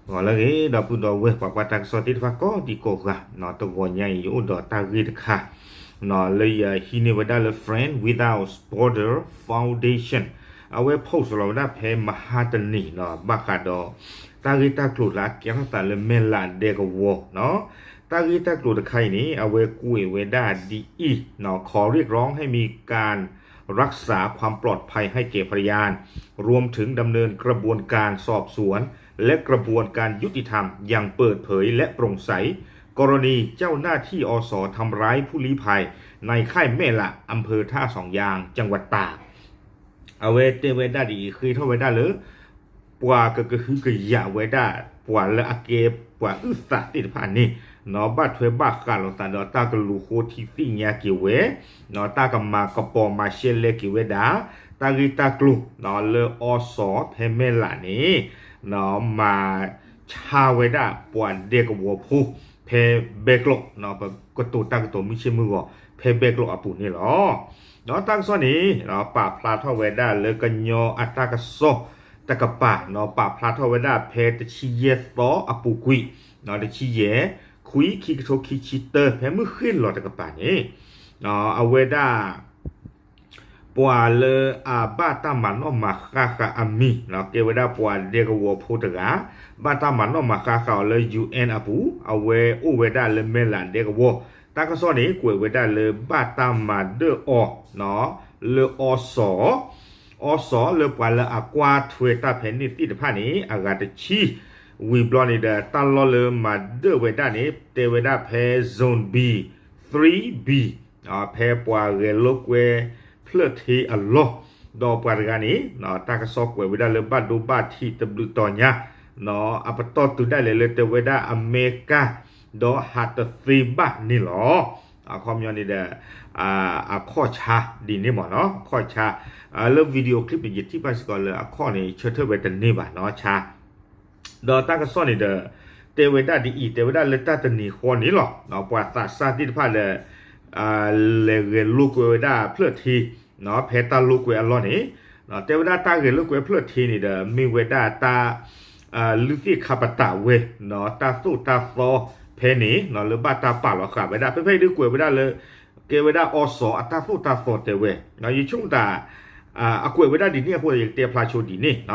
ဂီၤလၢအဂ့ၤ ဒီပုၢ်ဒီဝဲၢ် ပှၤကွၢ်တၢ်ကစီၣ်သ့ၣ်တဖၣ်ကိးဒံကိးဂၤ, တဂီၤညါအံၤ ယအိၣ်ဒီးတၢ်ဂ့ၢ်တခါ လၢယဟံးန့ၢ်ဝဲဒၣ်လၢ Friends Without Borders Foundation အဝဲ post လီၤဝဲဒၣ်ဖဲမဟါတနံၤ ဘၣ်ဃးဒီး တၢ်ဂ့ၢ်တၢ်ကျိၤလၢအကဲထီၣ်သးလၢမဲၢ်လးဒဲကဝီၤ, တၢ်ဂ့ၢ်တၢ်ကျိၤတခါအံၤန့ၣ် အဝဲကွဲးဝဲဒၣ်ဒ်အံၤ, ขอเรียกร้องให้มีการรักษาความปลอดภัยให้แก่พยาน รวมถึงดำเนินกระบวนการสอบสวน และกระบวนการยุติธรรมอย่างเปิดเผยและโปร่งใส กรณีเจ้าหน้าที่ อส ทำร้ายผู้ลี้ภัยในค่ายแม่หละ อำเภอท่าสองยาง จังหวัดตาก အဝဲတဲဝဲဒၣ်ဒ်အံၤ ဃ့ထီၣ်ဝဲဒၣ်လၢ ပှၤကကဟုကယာ်ဝဲဒၣ် ပှၤလၢအကဲပှၤအုၣ်သးသ့ၣ်တဖၣ်န့ၣ် ဘၣ်ထွဲဘၣ်ဃးလိာ်သးဒီးတၢ်ကလူၤဃိထံသ့ၣ်ညါက့ၤဝဲ, တၢ်ကမၤကပီၤမၤရှဲလဲက့ၤဝဲဒၣ် တၢ်ဂ့ၢ်တၢ်ကျိၤ လၢ အီစီ ဖဲမဲၢ်လးန့ၣ် မၤဆါဝဲဒၣ်ပှၤဒဲကဝီၤဖိ ဖဲဘဲကျိး, ပကတိၤတၢ်ကတိၤမုၢ်ဆ့ၣ်မုၢ်ဂီၤ ဖဲဘဲကျိးအပူၤန့ၣ်လီၤ. ဒီးတၢ်ကစီၣ်န့ၣ် ပာ်ဖျါထီၣ်ဝဲဒၣ်လၢကညီအတၢ်ကစီၣ်တကပၤ, ပာ်ဖျါထီၣ်ဝဲဒၣ်ဖဲတဆံယဲၢ်သီအပူၤကွံာ်, တဆံယဲၢ် ခွံ ခံကထိခံဆံတၢ ဖဲမုၢ်ဃ့ၢ်လီၤတကပၤန့ၣ် အဝဲဒၣ် ပှၤလၢအဘၣ်တၢ်မၤနီၣ်မၤဃါဃာ်အမံၤ ကဲဝဲဒၣ်ပှၤဒဲကဝီၤဖိတဂၤ, ဘၣ်တၢ်မၤနီၣ်မၤဃါဃာ်အီၤလၢ ယူၣ်အဲၣ် အပူၤ, အဝဲအိၣ်ဝဲဒၣ်လၢမဲၢ်လးဒဲကဝီၤ, တၢ်ကစီၣ်န့ၣ် ကွဲးဝဲဒၣ်လၢဘၣ်တၢ်မၤဒၢၣ်အီၤ လၢ အီစီ အီစီ လၢပှၤလၢအကွၢ်ထွဲတၢ်ဖဲန့ၣ်သ့ၣ်တဖၣ်န့ၣ် အဂၤတဆံ, ဝံၤဘျီန့ၣ်ဒီး တၢ်လီၢ်လၢမၤဒၢၣ်ဝဲဒၣ်န့ၣ် တဲဝဲဒၣ်ဖဲ Zone B, three B, ဖဲပှၤဂဲၤလိာ်ကွဲဖျၢၣ်ထ့အလီၢ်, ဒီးပှၤတဂၤန့ၣ် တၢ်ကစီၣ်ကွဲးဝဲဒၣ်လၢဘၣ်ဒိဘၣ်ထံးတဘျုးတီၤညါ, အပတီၢ်တုၤဒၣ်လဲာ်လၢတဲဝဲဒၣ်အမဲရကၤ ဒီးဟးတသ့ဘၣ်န့ၣ်လီၤ. အခီပညီန့ၣ်ဒီး အခီၣ်ဆါဒ်န့ၣ်မ့ၢ်နီၤ, အခီၣ်ဆါ လၢ video clip န့ၣ် ယထံၣ်ဘၣ်စ့ၢ်ကီးလၢအခီၣ်န့ၣ် ဆၢထၢၣ်ဝဲတန့ၢ်ဘၣ်နီၤ ဆါ ဒီးတၢ်ကစီၣ်န့ၣ်ဒီး တဲဝဲဒၣ်ဒ်အံၤ, တဲဝဲဒၣ်လၢတၢ်တနံၤဃီန့ၣ်လီၤ, ပှၤသးစၢ်သ့ၣ်တဖၣ်ဒီး လဲၤဂဲၤလိာ်ကွဲဝဲဒၣ်ဖျၢၣ်ထ့ ဖဲတၢ်လိာ်ကွဲအလီၢ်န့ၣ်, တဲဝဲဒၣ်တၢ်ဂဲၤလိာ်ကွဲဖျၢၣ်ထ့န့ၣ်ဒီး မ့ၢ်ဝဲဒၣ်တၢ် လုၢ်သ့ၣ်ခါပတာ်ဝဲ တၢ်သိၣ်တၢ်သီဖဲန့ၣ် လၢဘၣ်တၢ်ပာ်လီၤဃာ်ဝဲဒၣ် ဖဲဖဲအံၤဒုးကွဲးဝဲဒၣ်လၢ ကဲဝဲဒၣ်အီစီအတၢ်သိၣ်တၢ်သီတဲဝဲ, ယဆိကမိၣ်တၢ် အကွဲးဝဲဒၣ်ဒ်န့ၣ်အဃိ ယကတဲဖျါဆိဒ်န့ၣ် ဒီး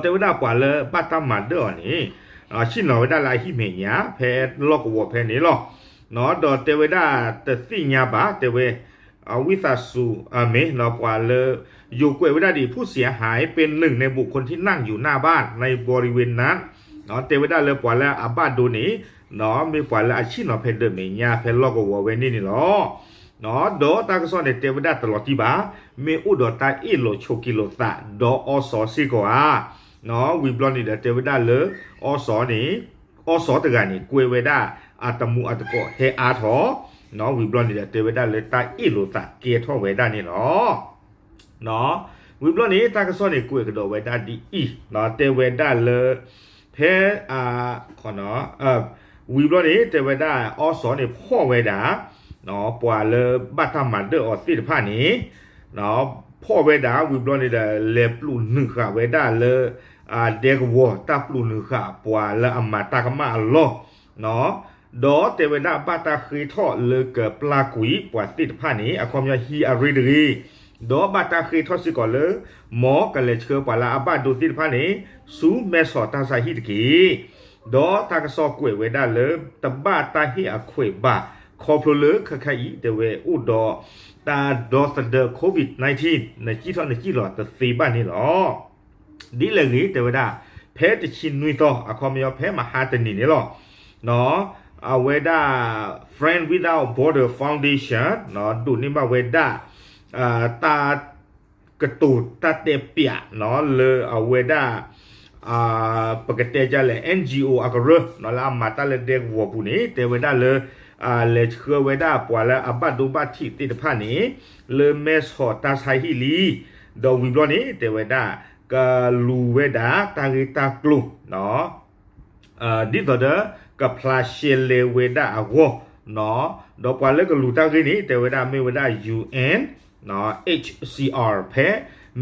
တဲဝဲဒၣ်ပှၤလၢဘၣ်တၢ်မၤဒၢၣ်အီၤန့ၣ် ဆ့ၣ်နီၤဝဲဒၣ်လၢအဟံၣ်မဲာ်ညါ ဖဲလီၢ်ကဝီၤဖဲန့ၣ်လီၤ. ဒီးတဲဝဲဒၣ်တသ့ၣ်ညါဘၣ် တဲဝဲ ဝံသးစူၤ မ့ၢ် ပှၤလၢ ယိၤကွဲးဝဲဒၣ်ဒ် ผู้เสียหายเป็นหนึ่งในบุคคลที่นั่งอยู่หน้าบ้านในบริเวณนั้น တဲဝဲဒၣ်လၢပှၤလၢအဘၣ်ဒိန့ၣ် မ့ၢ်ပှၤလၢအဆ့ၣ်နီၤဖဲဒၢးမဲာ်ညါ ဖဲလီၢ်ကဝီၤဝဲန့ၣ်န့ၣ်လီၤ. ဒီးတၢ်ကစီၣ်န့ၣ် တဲဝဲဒၣ်တလီၤတံၢ်ဘၣ်, မ့ၢ်အိၣ်ဒီးတၢ်အ့ၣ်လိာ်ဆိးက့လိာ်သး ဒီးအီစီစ့ၢ်ကီးဧါ. ဝံၤဘျီန့ၣ်ဒီး တဲဝဲဒၣ်လၢ အီစီန့ၣ် အီစီတဂၤန့ၣ် ကွဲးဝဲဒၣ်အတမူအတကိးဟဲအါထီၣ်, ဝံၤဘျီန့ၣ်ဒီး တဲဝဲဒၣ်လၢတၢ်အ့ၣ်လိာ်သးကဲထီၣ်ဝဲဒၣ်န့ၣ်လီၤ. ဝံၤဘျီန့ၣ် တၢ်ကစီၣ်န့ၣ် ကွဲးကဒီးဝဲဒၣ်ဒ်အံၤ, တဲဝဲဒၣ်လၢ ဖဲ ဝံၤဘျီန့ၣ် တဲဝဲဒၣ် အီစီန့ၣ် ဖီၣ်ဝဲဒၣ် ပှၤလၢဘၣ်တၢ်မၤဒၢၣ်အီၤသ့ၣ်တဖၣ်န့ၣ် ဖီၣ်ဝဲဒၣ် ဝံၤဘျီန့ၣ်ဒီး လဲၤပျိာ်နုာ်ဃာ်ဝဲဒၣ်လၢ ဒဲကဝီၤ တၢ်ပျိာ်နုာ်ဃာ်ပှၤလၢအမၤတၢ်ကမၣ်အလီၢ် ဒီးတဲဝဲဒၣ်ဘၣ်တၢ်ဃ့ထီၣ်လၢကပျၢ်ကွံာ်ပှၤသ့ၣ်တဖၣ်န့ၣ် အခီပညီဟံးအရ့တဂ့ၤ, ဒီးဘၣ်တၢ်ဃ့ထီၣ်စ့ၢ်ကီးလၢ မ်ကလဲၤဆှၢပှၤလၢအဘၣ်ဒိသ့ၣ်တဖၣ်န့ၣ် ဆူမဲဆီးတၢ်ဆါဟံၣ်တက့ၢ်. ဒီးတၢ်ကစီၣ်ကွဲးဝဲဒၣ်လၢ တဘၣ်တၢ်ဟ့ၣ်အခွဲးဘၣ် ခီဖျိလၢခဲခါအံၤ တဲဝဲအိၣ်ဒီး တၢ်ဒီသဒၢ COVID nineteen နစံၣ်ထီၣ်နစံၣ်လီၤတသ့ဘၣ်န့ၣ်လီၤ. ဒ်လဲၣ်ဂ့ၤ တဲဝဲဒၣ် ဖဲတဆံနွံသီ အခီပညီဖဲမဟါတနံၤန့ၣ်လီၤ. အဝဲဒၣ် Friends Without Border Foundation ဒိးန့ၢ်ဘၣ်ဝဲဒၣ် တၢ်ကတိၤတၢ်တဲပၠး လၢအဝဲဒၣ် ပကတဲဒ်လဲၣ် NGO အကရၢ လၢအမၤတၢ်လၢဒဲကဝီၤပူၤန့ၣ် တဲဝဲဒၣ်လၢ လဲၤဆှၢဝဲဒၣ်ပှၤလၢအဘၣ်ဒိဘၣ်ထံးသ့ၣ်တဖၣ်န့ၣ် လၢမဲဆီးတၢ်ဆါဟံၣ်လံ. ဒီးဝံၤဘျီန့ၣ် တဲဝဲဒၣ် ကလူၤဝဲဒၣ်တၢ်ဂ့ၢ်တၢ်ကျိၤ ဒ်သိးဒီး ကဖျါရှဲလဲဝဲဒၣ်အဂီၢ် ဒီးပှၤလၢကလူၤတၢ်ဂ့ၢ်န့ၣ် တဲဝဲဒၣ်မ့ၢ်ဝဲဒၣ် UN HCR ဖဲ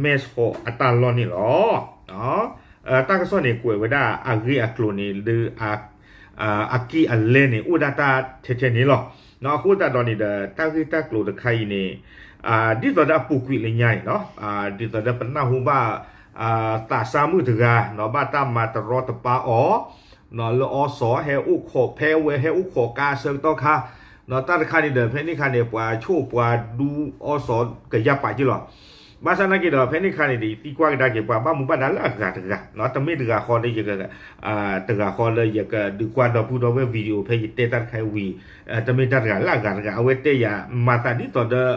မဲဆီးအတၢ်လီၢ်န့ၣ်လီၤ. တၢ်ကစီၣ်န့ၣ် ကွဲးဝဲဒၣ်အဂ့ၢ်အကျိၤန့ၣ် လၢ အက့ၢ်အလဲန့ၣ် အိၣ်ဒၣ်တၢ်ထဲထဲန့ၣ်လီၤ. အဃိသတးဒီးန့ၣ်ဒီး တၢ်ဂ့ၢ်တၢ်ကျိၤတခါအံၤန့ၣ် ဒ်သိးဒီးအပူၤကွံာ်လၢညါန့ၣ်လီၤ. ဒ်သိးဒီးပနၢ်ဟူဘၣ် သးစၢ်မုၣ်တဂၤ ဘၣ်တၢ်မၤတရီတပါအီၤ လၢအီစီၣ် ဟဲအိၣ်ခိးဖဲဝဲ ဟဲအိၣ်ခိးကါအဆၢကတီၢ်ခါ တၢ်တခါန့ၣ်ဒီး ဖဲန့ၣ်ခါန့ၣ် ပှၤဆိၣ်ပှၤဒူအီစီၣ်ကယၢ်ပာ်က့လီၤ. ဘၣ်ဆၣ်နာ်က့ဒီး ဖဲန့ၣ်ခါန့ၣ်ဒီး သံကွၢ်ကဒါက့ၤ ပှၤဘၣ်မူဘၣ်ဒါလၢအဂၤတဂၤ တမ့ၢ်တဂၤဃီလၢယက တဂၤဃီလၢယကဒုးကွၢ်ဒီပုၢ်ဒီဝဲၢ် video ဖဲယတဲတၢ်တခါအံၤဝံၤ တမ့ၢ်တၢ်တဂၤလၢအဂၤတဂၤ အဝဲတဲယၤ မၤသးဒ်သိးဒီး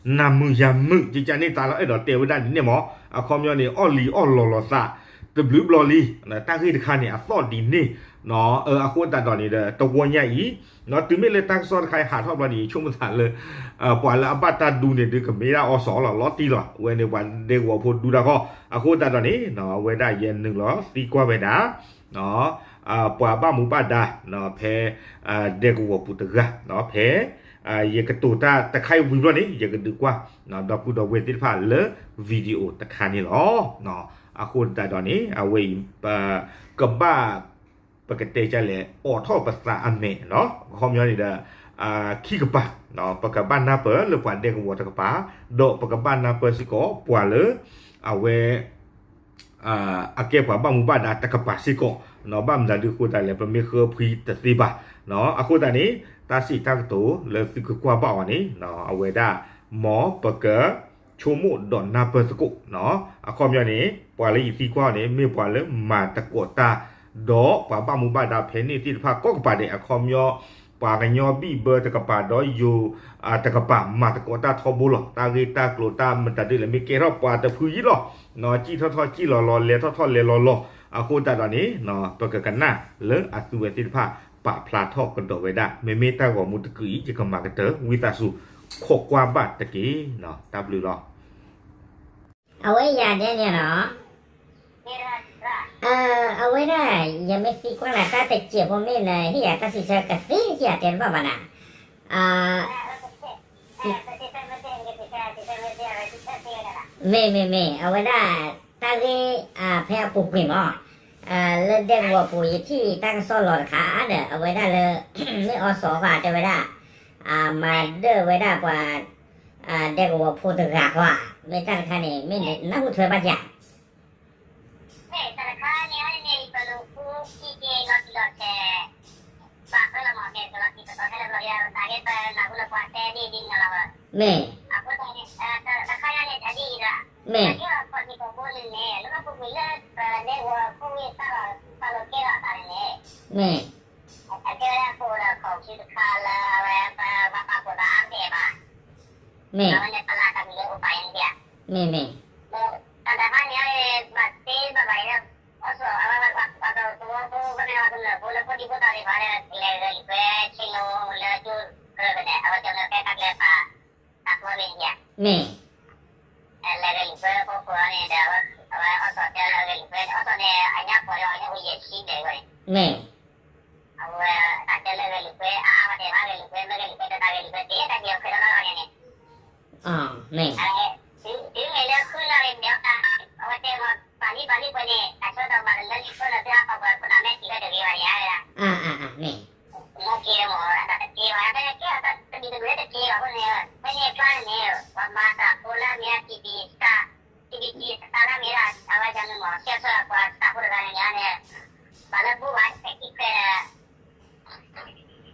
နၤမုာ်ယၤမုာ် ကကန့ၢ်သးလီၤ အဲၣ်ဒိးတဲဝဲဒၣ်ဒ်န့ၣ်မး အခီပညီန့ၣ် အီၣ်လံအီၣ်လီၤလီၤသး တဘျုးဘျီလံ တၢ်ဂ့ၢ်တခါန့ၣ် အသီၣ်ဒ်န့ၣ် အဃိသတးဒီးန့ၣ်ဒီး တဝီညါအံၤ တုၤမ့ၢ်လၢတၢ်ကစီၣ်တခါအံၤဟးထီၣ်ဘျီန့ၣ် ယဆိကမိၣ်သးလၢ ပှၤလၢအဘၣ်တၢ်ဒူန့ၣ် ဒုးကမ့ၢ်ဒၣ်အီစီၣ်လီၤ လီၤတံၢ်လီၤ အဝဲန့ၣ်ပှၤဒဲကဝီၤဖိဒူတၢ်ဃီ အဃိသတးဒီးန့ၣ် အဝဲဒၣ်ယနုာ်လီၤသံကွၢ်ဝဲဒၣ် ပှၤဘၣ်မူဘၣ်ဒါ ဖဲ ဒဲကဝီၤပူၤတဂၤ ဖဲ ယကတိၤတၢ်တခါအံၤဝံၤဘျီန့ၣ် ယကဒုးကွၢ် ဒီပုၢ်ဒီဝဲၢ်သ့ၣ်တဖၣ်လၢ video တခါန့ၣ်လီၤ. အဃိသတးဒီးန့ၣ် အဝဲအံၤ ပကဘၣ် ပကတဲကလဲၣ် အိးထီၣ်ပသးအမဲာ် အခီပညီန့ၣ်ဒီး ခံကပၤ ပကဘၣ်နၢ်ပၢၢ်လၢပှၤဒဲကဝီၤတကပၤ ဒီးပကဘၣ်နၢ်ပၢၢ်စ့ၢ်ကီးပှၤလၢ အဝဲ အကဲပှၤဘၣ်မူဘၣ်ဒါတကပၤစ့ၢ်ကီး ဘၣ်မနုၤဒုးအဃိသတးလဲၣ် ပမ့ၢ်ဃၢဖှံတသ့ဘၣ်. အဃိသတးန့ၣ် တၢ်စံးတၢ်ကတိၤလၢသုကကွၢ်ဘၣ်အီၤန့ၣ် အဝဲဒၣ် မ်ပက ဆိကမိၣ်ဒီးနၢ်ပၢၢ်သကိး အခီပညီန့ၣ် ပှၤလၢယသံကွၢ်အီၤန့ၣ် မ့ၢ်ပှၤလၢမၤသကိးတၢ် ဒီးပှၤဘၣ်မူဘၣ်ဒါဖဲန့ၣ်သ့ၣ်တဖၣ်ကိးကပၤဒဲး အခီပညီ ပှၤကညီဘံၣ်ဘၢတကပၤဒီးယိၤ တကပၤ မၤသကိးတၢ်ထီဘိလီၤ. တၢ်ဂ့ၢ်တၢ်ကျိၤတၢ်မတၤဒ်လဲၣ် မ့ၢ်ကဲထီၣ်ပှၤတဖုယံၤလီၤ. စံၣ်ထီၣ်ထီၣ်စံၣ်လီၤလီၤ လဲၤထီၣ်ထီၣ်လဲၤလီၤလီၤ. အဃိသတးဒီးန့ၣ် ပကကနၣ်လၢအသုဝဲသ့ၣ်တဖၣ် ပာ်ဖျါထီၣ်ကဒီးဝဲဒၣ် မ့မ့ၢ်တၢ်ဂီၤမူတကုာ်အံၤ ယကမၤကတၢၢ်ဝံသးစူၤ ခိးကွၢ်ဘၣ်တက့ၢ်. တၢ်ဘျုးလီၤ. အဝဲယၤဒဲန့ၣ်လီၤ. အဝဲဒၣ် ယမ့ၢ်သံကွၢ်နၤ တၢ်တစဲးဖိမ့ၢ်နဟ့ၣ်ယၤတၢ်စံးဆၢကသ့ ဟ့ၣ်ယၤတဲတဘၣ်ဘၣ်နၤ. မ့ၢ်မ့ၢ်မ့ၢ် အဝဲဒၣ် တၢ်ဂ့ၢ် ဖဲအပူၤကွံာ်မး လၢဒဲကဝီၤပူၤ ယထံၣ်တၢ်ကစီၣ်လီၤတခါဒီး အဝဲဒၣ်လၢ မ့ၢ်အီစီၣ်ဃီတဲဝဲဒၣ် မၤဒၢၣ်ဝဲဒၣ်ပှၤ ဒဲကဝီၤဖိတဂၤဃီဧါ, မ့ၢ်တၢ်တခါန့ၣ် မ့ၢ်နၢ်ဟူထွဲဘၣ်ဧါ. မ့ၢ်တၢ်တခါန့ၣ် အန့ၣ် ပလူၤဃုထံက့ၤလီၤတံၢ်လီၤဆဲး ဘၣ်ဖဲလီၤမ့ၢ်ကဲ ကလီၤတံၢ်ကတီၤဖဲလၢဘျီဒီး တၢ်ဂ့ၢ်ပနၢ်ဟူလၢပှၤတဲဒ်ဒ်န့ၣ်လီၤ. မ့ၢ် အဃိသတးန့ၣ် တခါညါန့ၣ် အဒ်အံၤဒီး မ့ၢ် တၢ်ကဲထီၣ်ခီၣ်ထံးကီၢ်ဖိန့ၣ်န့ၣ် လၢပူၤကွံာ်လၢ ပလဲၤဝီၤခိၣ်ဝံသးလီၤ သးလီၤကဲထီၣ်အသးန့ၣ်န့ၣ် မ့ၢ် အကဲဝဲဒၣ်ပအိၣ်ဒီး computer တခါလၢအဝဲ ပဘၣ်ပာ်ဖှိၣ်သးအါဘဲဘၣ်. မ့ၢ် အဝဲန့ၣ်ပလၢတၢ်မံၤလၢအိၣ်ပာ်ယဲန့ၣ်ဧါ. မ့ၢ်မ့ၢ် တၢ်တခါန့ၣ် ဘၣ်သ့ဘၣ်ဘၣ်အံၤလၢ အီၣ်စီၣ်အဝဲ ပှၤသဝီဖိ ပမ့ၢ်ဝဲကမျၢၢ်ဖိလၢဖိဒံဖိသၣ်သ့ၣ်တဖၣ်လၢ လဲၤဂဲၤလိာ်ကွဲဆ့ၣ်နီၤလၢကၠိကရၢၢ်န့ၣ် အဝဲကမျၢၢ်ဖဲတၢ်ကျဲၤပာ် တၢ်ဖီမ့ၢ်ဧါ. မ့ၢ် လဲၤဂဲၤလိာ်ကွဲဖိဃိန့ၣ်ဒီး အဝဲအီၣ်စီၣ်တဲလၢဂဲၤလိာ်ကွဲ အီၣ်စီၣ်န့ၣ် အညါပှၤလၢအညါအိၣ်ယဲၢ်ဆံဘျဲၣ်ဝဲန့ၣ် မ့ၢ် အဝဲတၢ်တဲလၢဂဲၤလိာ်ကွဲ အါအါဝဲတဲဘၣ်ဂဲၤလိာ်ကွဲ မ့ၢ်ဂဲၤလိာ်ကွဲ တၢ်ဂဲၤလိာ်ကွဲသ့တၢ်ကဲအီၤခဲလၢာ်လီၤန့ၣ်န့ၣ် မ့ၢ် တုၤမ့ၢ်လၢဃုလါန့ၣ် မ့ၢ်အီၣ်တၢ် အဝဲတဲမ့ၢ် ပာ်လံပာ်လံပှဲၤန့ၣ် တၢ်ဆၢကတီၢ်ဘၣ်လၢလံာ်ပၢၢ်လီၤ သုဟးပာ်ပှၤခိၣ်နၢ်မဲာ်ထံၣ်ဝဲတဂ့ၤဘၣ်န့ၣ်ဧါ. အၢ အၢ အၢ မ့ၢ် မ့ၢ်ကဲမ့ၢ် တၢ်တကဲဘၣ် တၢ်တကဲ တၢ်တမံၤတမံၤလၢတကဲဘၣ်အဃိန့ၣ် ဖဲန့ၣ်အကျါန့ၣ် ပှၤမၤတၢ်ဖိလၢအမ့ၢ် TBC တၢ် TBC တၢ်လၢမ့ၢ်ဒၣ် အဝဲဒၣ်မ့ၢ်မ့ၢ် ဆဲးဆဲးပှၤတၢ်ဖိတဂၤန့ၣ်န့ၣ် ဘၣ်လၢဘူဘၣ် တၢ်ခံခွဲးဒီး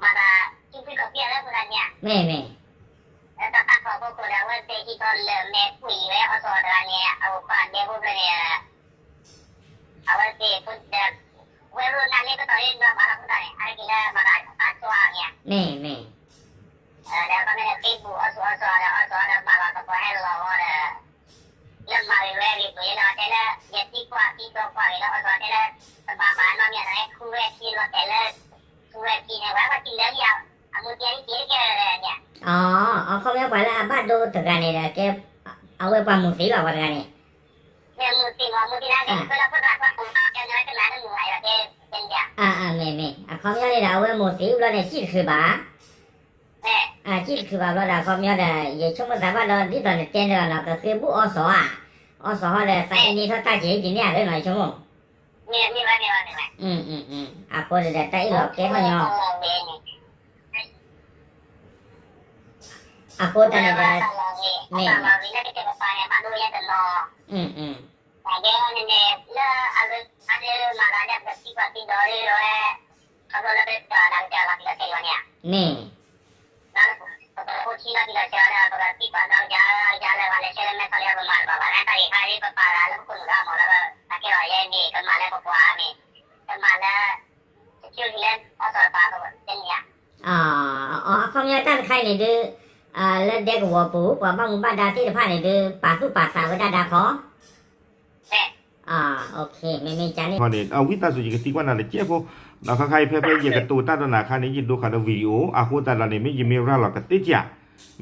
မၤသး စုဖုကီၢ်ပယီၤလၢပသးန့ၣ်ဧါ. မ့ၢ်မ့ၢ် တၢ်ပာ်ထီၣ်ဖိခိၣ်ဒီး အဝဲသ့ၣ်ဟံးထီၣ်လၢမဲာ်ကွံာ်ဝဲအီၣ်စီၣ်တဂၤန့ၣ် အအိၣ်ခိးအဒဲဖိဖျၢၣ်န့ၣ် အဝဲသ့ၣ်ဖိဒီး ဝဲရိၣ်နၢ်လ့ပတီၢ်လၢဘၣ်လီၤဖိသၣ်န့ၣ် အါတက့ၢ်လၢဘၣ်သးအီၣ်စီၣ်အါမ့ၢ်ဧါ. မ့ၢ်မ့ၢ် ဒီးခီမ့ၢ်န့ၣ် ဃ့ပူၤအီၣ်စီၣ်အီၣ်စီၣ်ဒီး အီၣ်စီၣ်ဒီးဘၣ်လီၤသပှၢ်ဟဲလီၤဝဲဒီး လၢမၤဂ့ၤဝဲဂ့ၤပှ့ၤလီၤတဲလၢ ယသံကွၢ်သံကွၢ်ကွၢ်ဂ့ၤလၢအီၣ်စီၣ်တဲလၢ တဘၣ်ဘၣ်နီတမံၤ အသးဟဲခူဝဲခံလီၤတဲာ်လၢ ခူဝဲခံန့ၣ် ဝဲပှၤတုၤလၢလံဧါ အမူတ့ၢ်အံၤက့ၤတကဲလၢၤလၢၤန့ၣ်ဧါ. အီ အခီပညီပှၤလၢအဘၣ်ဒိတဂၤန့ၣ်ဒီး ကဲ အဝဲပှၤမူၤသံလီၤပှၤတဂၤန့ၣ် မ့ၢ်မူၤသံမ့ၢ် မူၤသံလၢကဲ အၢ ဖဲလၢဖိသၣ်ကွၢ်ပူၤ ကဲန့ၣ်ဝဲကနၣ်တမူၤဘၣ်အံၤလီၤတဲ တဲန့ၣ်ဧါ. အၢ အၢ မ့ၢ်မ့ၢ် အခီပညီန့ၣ်ဒီး အဝဲမူၤသံဘျီန့ၣ် စံၣ်တချုးဘၣ် စံၣ်တချုးဘၣ်ဘျီဒီး အခီပညီဒီး ယဆိကမိၣ်သးဘၣ်ဒီး ဒ်သိးနတဲန့ၣ်လီၤနီၤ ကဃ့ဘူၣ်အီၣ်စီၣ်ဧါ. အီၣ်စီၤဟီၣ်ဒီး သးအ့န့ထီၣ်တၢ်က့ၤဒ်န့ၣ်ဧါ လၢနီၤ ယဆိကမိၣ်. အဃိန့ၣ်ဒီး တၢ်အ့ၣ်လိာ်ကဲထီၣ်ညီ အဃိတၢ်န့ၣ်ဒီး မ့ၢ် န့ၣ် အီၤ အခီပညီတၢ်တခါအံၤန့ၣ်ဒုး လၢဒဲကဝီၤပူၤ ပှၤဘၣ်မူဘၣ်ဒါသ့ၣ်တဖၣ်န့ၣ်ဒုး ပာ်သူၣ်ပာ်သးဝဲဒၣ်ဒါခီ မ့မ့ၢ်ကန့ၣ် ဝံသးစူၤ ယကသံကွၢ်နၤတစဲးဖိ, ဒီးခါခါအံၤဖဲဖဲယကတိၤတၢ်ဒီးနၤအခါန့ၣ် ယဒိဃာ်ဒီး video အဃိသတးဒီးန့ၣ် မ့ၢ်ယမ့ၢ်ရၤလီၤကသ့ဧါ,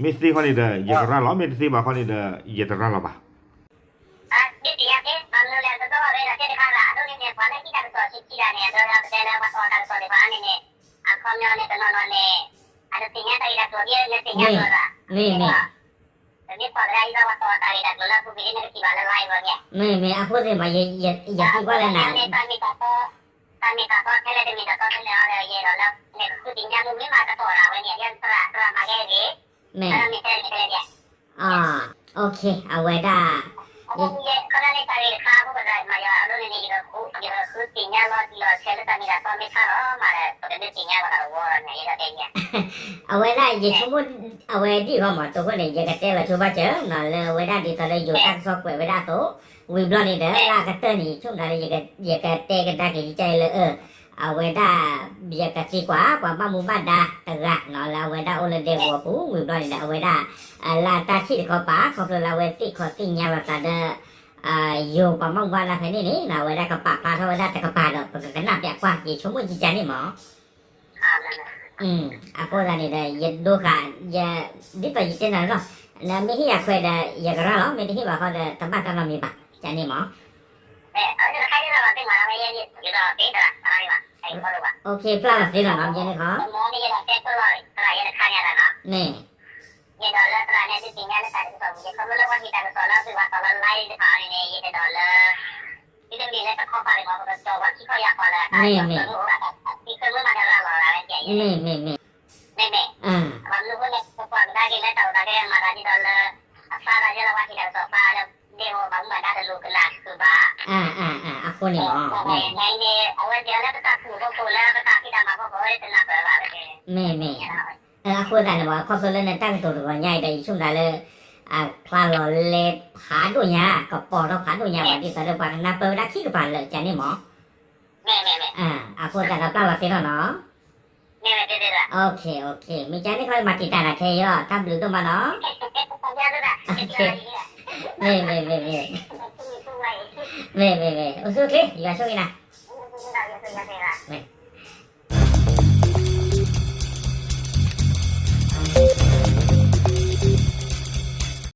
မ့ၢ်သ့ဃီန့ၣ်ဒီး ယကရၤလီၤ, မ့ၢ်တသ့ဘၣ်ဃီန့ၣ်ဒီး ယတရၤလီၤဘၣ်. မ့ၢ် မ့ၢ် မ့ၢ် အဃိသ့ၣ်မး ယသံကွၢ်လၢနၤ မ့ၢ် အဝဲဒၣ် အဝဲဒၣ် ယဆိကမိၣ် အဝဲဒ်အံၤဃီမး တိခိၣ်န့ၣ် ယကတဲလီၤဆိဘၣ်စၢၤနီၤ လၢအဝဲဒၣ်ဒ်သိးလၢယိၤတၢ်ကစီၣ်ကွဲးဝဲဒၣ်အသိး, ဝံၤဘျီန့ၣ်ဒီး လၢအကတၢၢ်န့ၣ် ယဆိကမိၣ်ဒီး ယကတဲကဒါက့ၤကစၢ်အံၤလၢ အဝဲဒၣ် ယကသံကွၢ် ပှၤဘၣ်မူဘၣ်ဒါတဂၤနီၤ လၢအဝဲဒၣ်အိၣ်လၢဒဲကဝီၤပူၤ ဝံၤဘျီန့ၣ်ဒီး အဝဲဒၣ် လၢအတၢ်ထံၣ်တခီပၤ ခီဖျိလၢအဝဲသ့ၣ်ခီသ့ၣ်ညါလိာ်သးဒီး ယိၤပှၤဘၣ်မူဘၣ်ဒါဖဲန့ၣ်န့ၣ် အဝဲဒၣ်ကပာ်ဖျါထီၣ်ဝဲဒၣ်တကပၤဒီး ပကကနၣ်ပျးကွၢ် ယဆိကမိၣ်ယကန့ၣ်မး. အဃိသတးန့ၣ်ဒီး ယဒိဃာ် ယ ဒ်သိးယတဲနၤလီၤ, နမ့ၢ်ဟ့ၣ်ယၤခွဲးဒီး ယကရၤလီၤ, မ့ၢ်တဟ့ၣ်ဘၣ်ဃီဒီး တဘၣ်တၢ်နီတမံၤဘၣ် ကန့ၣ်မး. ပျၢ်လီၤသ့လီၤနီၤ ယန့ၣ်ခီ, မ့ၢ် မ့ၢ် မ့ၢ် မ့ၢ် အဃိန့ၣ်မး, မ့ၢ် မ့ၢ် အဃိသတးန့ၣ်မး ခီဖျိလၢနတၢ်ကတိၤတဂီၤညါအံၤဒီး ယဆိကမိၣ်လၢ အဖျါလီၤလဲဖးဒိၣ်ညါ ကပီၤထီၣ်ဖးဒိၣ်ညါဘၣ် ဒ်သိးလၢပှၤကနၢ်ပၢၢ်ဝဲဒၣ်ခံကပၤလၢာ် ကန့ၣ်မး. အဃိသတးဒီးပျၢ်လီၤသ့လီၤနီၤ. မ့ၢ်ကန့ၣ်ခီ ယမၤတံာ်တာ်နၤခဲအံၤလီၤ တၢ်ဘျုးဒိၣ်မးနီၤ. မ့ၢ် မ့ၢ် မ့ၢ် မ့ၢ် မ့ၢ် အိၣ်ဆူၣ်အိၣ်ချ့ ယွၤဆိၣ်ဂ့ၤနၤ. မ့ၢ်